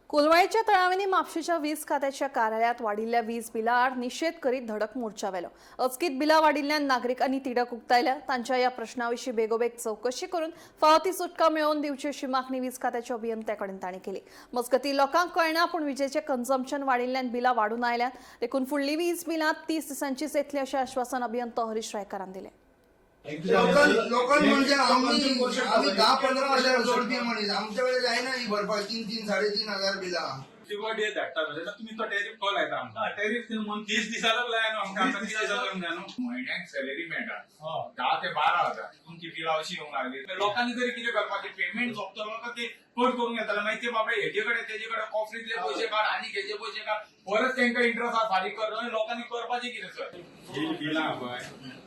कोलवाळेच्या तळावेनी म्हापशेच्या वीज खात्याच्या कार्यालयात वाडिल्ल्या वीज बिलाआड निषेध करीत धडक मोर्चा व्हेलो. अचकीत बिलां वाडिल्ल्यान नागरिकांनी तिडक उक्तायल्या. तांच्या या प्रश्नाविशीं बेगोबेग चवकशी करून फावो ती सुटका मेळोवन दिवची अशी मागणी वीज खात्याच्या अभियंत्याकडेन तांणी केली. मजगतीं, लोकांक कळना पूण विजेचें कन्झम्पशन वाडिल्ल्यान बिलां वाडून आयल्यात, देखून फुडली वीज बिलां 30 दिसांचीच येतली अशें आश्वासन अभियंतो हरीश रायकारान दिलें. लोकल लोकल म्हणजे आम्ही आम्ही 10-15 हजार जोडपी मनीस. आमच्या कडे जायना ही भरपाक 3-3, 3.5 हजार बिलां. किंवा डे धाडटा जाल्यार तुमी तो टॅरीफ कॉल लायता आमकां. टॅरिफ ते मंथ 30 दिसाचो लाय न्हू आमकां, आमकां 30 दिसाचो जाय न्हू. म्हयन्याक सॅलरी मेळटा 10 ते 12 हजार. तुमची बिलां अशी येवंक लागली, लोकांनी तरी कितें करपाचें? पेमेंट सोंपतलो का ते कट करून घेतले. मागीर ते बाबा हेजे कडेन तेजे कडेन कॉफरींतले पयशे काड आनी हेजे पयशे काड, परत तांकां इंट्रस्ट आसा फारीक कर. लोकांनी करपाचें कितें सर? ही बिलां पळय,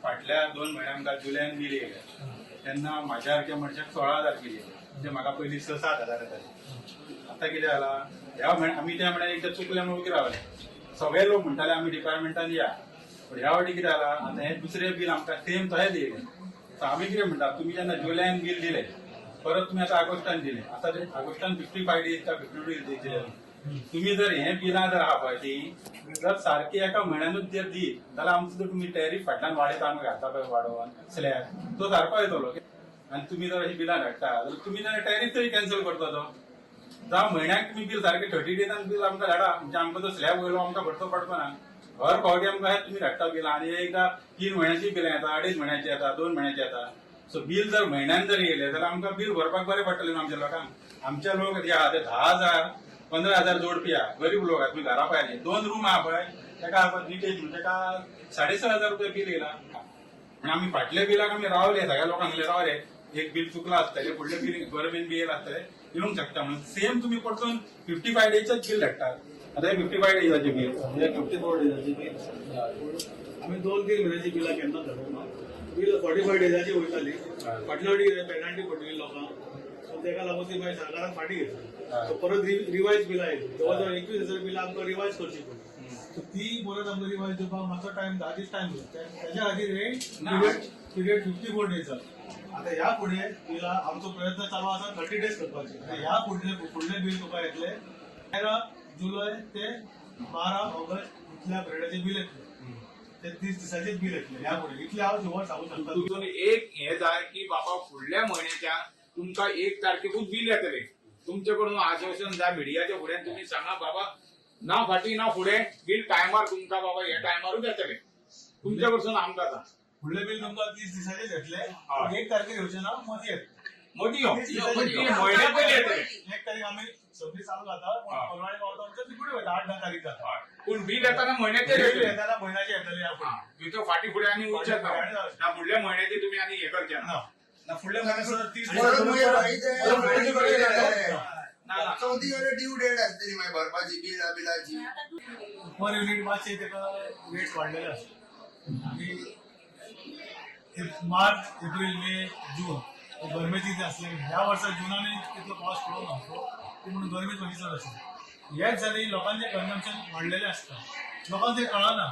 फाटल्या 2 म्हयन्या आमकां जुलयान बील येयलें तेन्ना म्हाज्या सारक्या मनशाक 16,000 बील येयलें. म्हणजे म्हाका पयलीं 6-7 हजार येताले. आतां कितें जाला, ह्या म्हयन्या आमी त्या म्हयन्याक एकदां चुकले म्हणून ओगी रावले. सगळे लोक म्हणटाले आमी डिपार्टमेंटान या, पूण ह्या फावटी कितें जाला, आतां हें दुसरें बील आमकां सेम तशेंच येयलें. सो आमी कितें म्हणटा, तुमी जेन्ना जुलयान बील दिलें, परत तुमी आतां ऑगस्टान दिलें. आतां ते ऑगस्टान 55 डेज का 52 डेज दिले. तुम्ही जर हे बिलां जर आहा पळय, ती जर सारकी एका म्हयन्यानूच जर दीत जाल्यार आमचो जो तुमी टॅरीफ फाटल्यान वाडयता, आमी घालता पळय वाडोवन स्लॅब, तो सारको येतलो. आनी तुमी जर अशी बिलां धाडटा जाल्यार तुमी जर टॅरीफ तरी कॅन्सल करता तो, जावं म्हयन्याक तुमी बील सारकें 30 डेजान बील आमकां धाडा. म्हणजे आमकां तो स्लॅब वयलो आमकां भरचो पडचो ना. हर फावटी आमकां तुमी धाडटा बिलां आनी एकदां 3 म्हयन्याची बिलां येता, अडेच म्हयन्याची येता, 2 म्हयन्याची येता. सो बील जर म्हयन्यान जर येयलें जाल्यार आमकां बील भरपाक बरें पडटलें न्हू आमच्या लोकांक. आमचे लोक जे आहा ते 10,000, 15,000 जोडपी आहा, गरीब लोक आहा. तुमी घरा पळयले, दोन रूम आहा पळय, तेका निटेश म्हणून तेका 6,500 रुपया बील येयला. म्हणून आमी फाटल्या बिलाक आमी रावले, सगळ्या लोकांक सांगलें, रावले, एक बील चुकलां आसतलें, फुडलें बील गव्हर्मेंट बील आसतलें, येवंक शकता म्हणून. सेम तुमी परतून 55 डेजचेच बील धाडटात. आतां हे 55 डेजाचें बील. 54 डेजाची बील. आमी 2-3 म्हयन्याची बिलां केन्ना धाडूंक ना. बील 45 डेजाची वयताली. फाटल्या फावटी पेनल्टी पडलेली लोकांक, सो तेका लागून ती मागीर सरकारान फाटीं घेतली. सो परत रिवायज बिलां येयली. जवळ जवळ 21,000 बिलां आमकां रिवायज करची पडली. सो ती परत आमकां रिवायज दिवपाक मातसो टायम, 10 दीस टायम लागलो. तेच्या खातीर हे पिरियड 54 डेज जाला. आतां ह्या फुडें बिलां आमचो प्रयत्न चालू आसा 30 डेज करपाचे. आतां ह्या फुडले फुडले बील तुका येतले 13 जुलय ते 12 ऑगस्ट इतल्या पिरियडाचे बील येतले. ते 30 दिसाचेच बील येतले ह्या फुडें, इतले हांव शुअर सांगू शकता. तितून एक हे जाय की बाबा फुडल्या म्हयन्याच्या तुमकां 1 तारखेकूच बील येतले. तुमचे कडून आश्वासन जाय. मिडियाच्या फुड्यान तुमी सांगा, बाबा ना फाटीं ना फुडें बील टायमार तुमकां बाबा हे टायमारूच येतले. तुमच्या कडसून आमकां जाय. फुडले बील तुमकां 30 दिसाचेच येतले. 1 तारखेर येवचे ना, मदीं येतले. मदीं यो. 30 दिसाचे. म्हयन्या पयलीं येतले. 1 तारीख आमी सव्वीस चालू जाता, पूण कोलवाळे पावता आमच्या फुडें वयता, 8-10 तारीख जाता. पूण बील येताना म्हयन्याचेर बील येतले. येताना म्हयन्याचे येतले ह्या फुडें. तितून फाटीं फुडें आनी उरचेच ना. ना फुडल्या म्हयन्याचे तुमी आनी हे करचे ना. ना ना, फुडल्या म्हयन्याक सुद्दां 30 परत मागीर मागीर ते ना ना. चवथी कडेन ड्यू डेट आसतली मागीर भरपाची बिला बिलाची. पर युनिट मातशे तेका रेट्स वाडलेले आसा. आनी मार्च, एप्रील, मे, जून हे गरमेची ते आसले. ह्या वर्सा जुनानूय तितलो पावस पडूंक ना, सो ती म्हणून गरमी मातशी चड आसली. हेच जाली लोकांचें कन्जम्पशन वाडलेलें आसता. लोकांक तें कळना.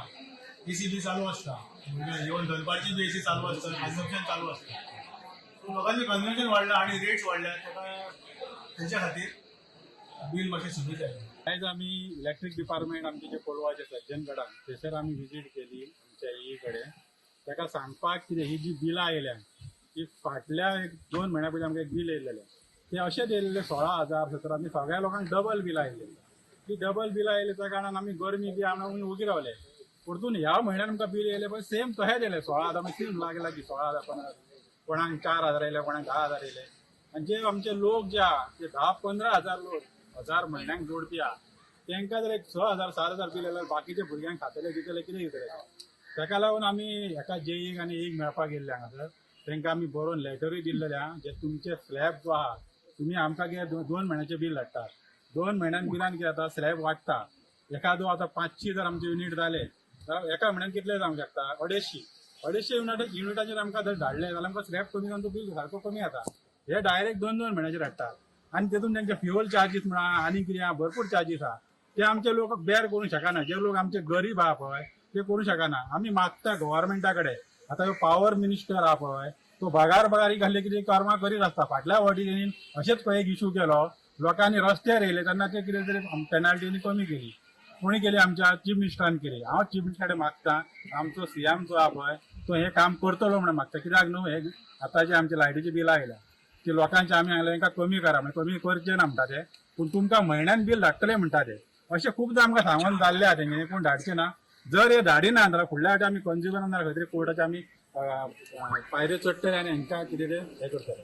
एसी बी चालू आसता, म्हणजे इवन दनपारची बी एसी चालू आसता, कन्जम्पशन चालू आसता. सो लोकांचें कन्जम्पशन वाडलां आनी रेट्स वाडल्या, तेका तेच्या खातीर बील मातशें सुबीत जालें. आयज आमी इलेक्ट्रीक डिपार्टमेंट आमचे जे कोलवाचे सज्जनगडान, थंयसर आमी विजीट केली आमच्या ई कडेन. ताका सांगपाक कितें, ही जी बिलां येयल्या ती फाटल्या एक 2 म्हयन्या पयलीं आमकां एक बील येयलेलें, तें अशेंच येयलेलें 16,000, 17. आमी सगळ्या लोकांक डबल बिलां येयलेलीं. ती डबल बिलां येयली त्या कारणान आमी गरमी बी आमी ओगी रावले. परतून ह्या म्हयन्यान आमकां बील येयलें पळय, सेम तशेंच येयलें, 16,000 सेम लागीं लागीं 16,000, 15,000. कोणाक 4,000 येयले, कोणाक 10,000 येयले. आनी जे आमचे लोक जे आहा ते 10-15 हजार लोक हजार म्हयन्याक जोडपी आहा, तांकां जर एक 6,000, 7,000 बील येयल्यार बाकीच्या भुरग्यांक खातले दितले कितें दितले? ताका लागून आमी हेका जेईक आनी एक मेळपाक गेल्ले हांगासर. तांकां आमी बरोवन लेटरूय दिल्लेले आहा, जे तुमचे स्लॅब जो आहा, तुमी आमकां कितें 2 म्हयन्याचें बील धाडटात. 2 म्हयन्यान बिलान कितें जाता, स्लॅब वाडटा. एखादो आतां 500 जर आमचे युनीट जाले जाल्यार एका म्हयन्यान कितले जावंक शकता? 250. 250 युनिटाचेर आमकां जर धाडले जाल्यार आमकां स्लॅब कमी जावन तो बील सारको कमी जाता. हे डायरेक्ट 2 2 म्हयन्याचेर धाडटात आनी तेतून तांचे फ्युअल चार्जीस म्हणा आनी कितें आहा, भरपूर चार्जीस आहा, ते आमचे लोक बेर करूंक शकना. जे लोक आमचे गरीब आहा पळय ते करूंक शकना. आमी मागता गव्हर्मेंटा कडेन. आतां ह्यो पावर मिनिस्टर आहा पळय, तो बगार बगार ही घाल्ले कितें कर्मां करीत आसता. फाटल्या फावटी तेणी अशेंच खंय एक इशू केलो. लोकांनी रस्त्यार येयले तेन्ना ते कितें तरी पेनाल्टी कमी केली. कोणी केली? आमच्या चीफ मिनिस्टरान केली. हांव चीफ मिनिस्टरा कडेन मागता, आमचो सीएम जो आहा पळय तो हें काम करतलो म्हणून मागता. कित्याक न्हू, हे आतां जे आमचे लायटीची बिलां आयल्या ती लोकांचे आमी सांगलें तांकां कमी करा म्हणजे कमी करचे ना म्हणटा ते, पूण तुमकां म्हयन्यान बील धाडटले म्हणटा ते. अशें खुबदां आमकां सांगून जाल्लें आहा तेंगे, पूण धाडचे ना. जर हे धाडिना जाल्यार फुडल्या फावटी आमी कंज्युमरान खंय तरी कोर्टाचे आमी पायऱ्यो चडटले आनी हांकां कितें तें हें करतले.